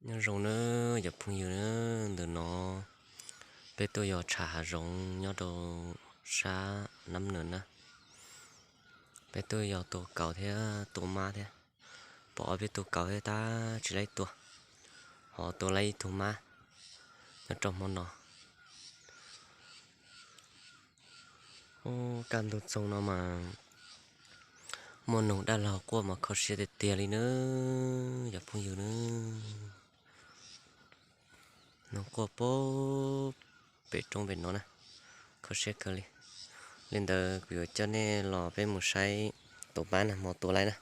Nyob zoo nawb cov phooj ywg na, ntawm no peb tuaj yos tshav hav zoov nyob rau sab Nab Nws na. Peb tuaj yos tua kauv thiab tua mab thiab. Pom ob peb tug kauv thiab tab tsis laib tua, ho tua laib ib tug mab nyob rau hmo no. Ub, kaj ntug txoog no mas muaj noog dab laug quaj mas kho siab tiag tiag li nawb cov phooj ywg nawb. Noog quaj pem roob pem no na, kho siab kawg li. Li ntawd kuv yuav coj nej los peb mus saib tus mab nag hmo tua laib na,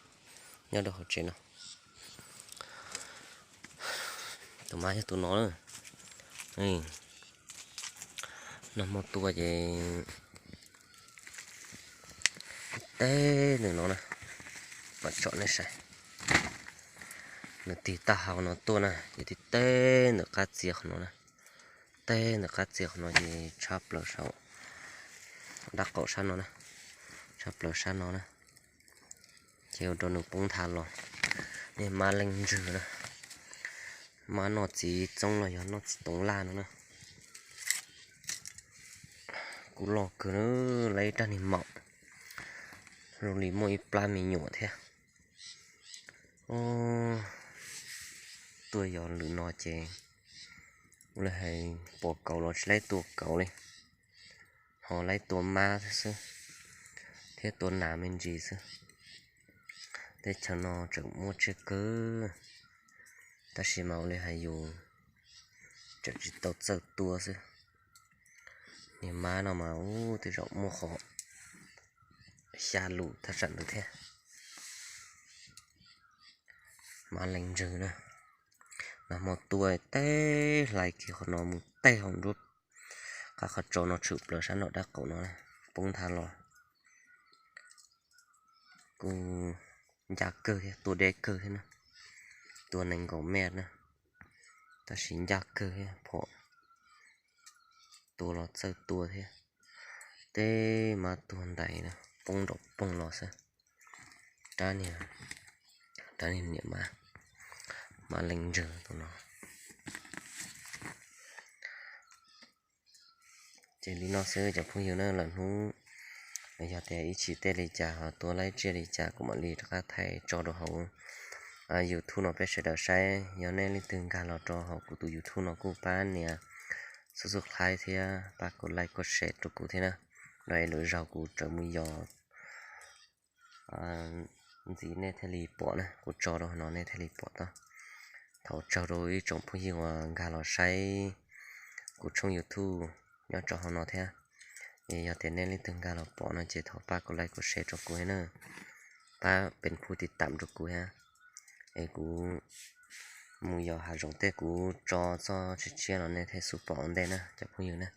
nyob rau hauv tsev no. Tus mab yog tus no na. Nag hmo tua ces tib teb ntawm no na, mam tsom nej saib. Nws tig tag hauv no tuaj na, ces tib teb ntawm qab txias qhov no na. Teb ntawm qab txias qhov no ces tshab plaws saum dab qaum sab no na, tshab plaws sab no na. Ces ua rau nws poob nthav los. Niag mab leej ntswg na, mab noj txiv txoob los yog noj txiv toov laj no na. Kuj loj kawg na, lawv ib rab niag maum zoo li muaj ib plab me nyuam thiab. Tuaj yos lwm no ces ua li hais pom kauv los tsis laib tua kauv li, ho laib tua mab xwb thiab tua nas me ntsis xwb. Teb chaws no tseem muaj tsiaj kawg, tab sis mas ua li hais yus tseem tsis tau txawj tua xwb. Niag mab no mas ub tej zaum muaj qhov xya lus thaj tsam ntawd thiab. Mab leej ntswg na, nag hmo tua teb hlais kiag qhov no mus tej hauv nruab qab qhov tsos no tshwm plaws sab nraum dab qaum no, poob nthav los. Kuj ncaj kawg thiab, tua deb kawg thiab na, tua nees nkaum mev na, tab sis ncaj kawg thiab, phom tua los txawj tua thiab. Tej mab tuag ntais na, poob nraum poog los xwb. Rab niag, rab niag niam mab, mab leej ntswg tus no. Ces li no xwb cov phooj ywg na, lwm hnub yog tias ib chim tej li cas ho tua laib tsiaj li cas kuv mam li rov qab thaij tso rau hauv YouTube no peb sawv daws saib. Yog nej leej twg nkag los rau hauv kuv tus YouTube no kuj pab nias subscribe thiab pab kuv like kuv share rau kuv thiab na, rau es lwm zaug kuv tseem mus yos ntxiv nej thiaj li pom na, kuv tso rau hauv no nej thiaj li pom tau. Thov tsaug rau ib tsoom phooj ywg uas nkag los saib kuv tshooj YouTube nyob rau hauv no thiab. Es yog tias nej leej twg nkag los pom no ces thov pab kuv like kuv share rau kuv thiab na, pab pes phub tiv tam rau kuv thiab. Es kuv mus yos hav zoov tej kuv tso txoj tshiab tshiab los nej thiaj xub pom ua ntej na cov phooj ywg na.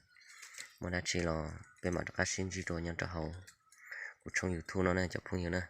Muaj dab tsi los peb mam rov qab sib ntsib dua nyob rau hauv kuv tshooj YouTube no na cov phooj ywg na.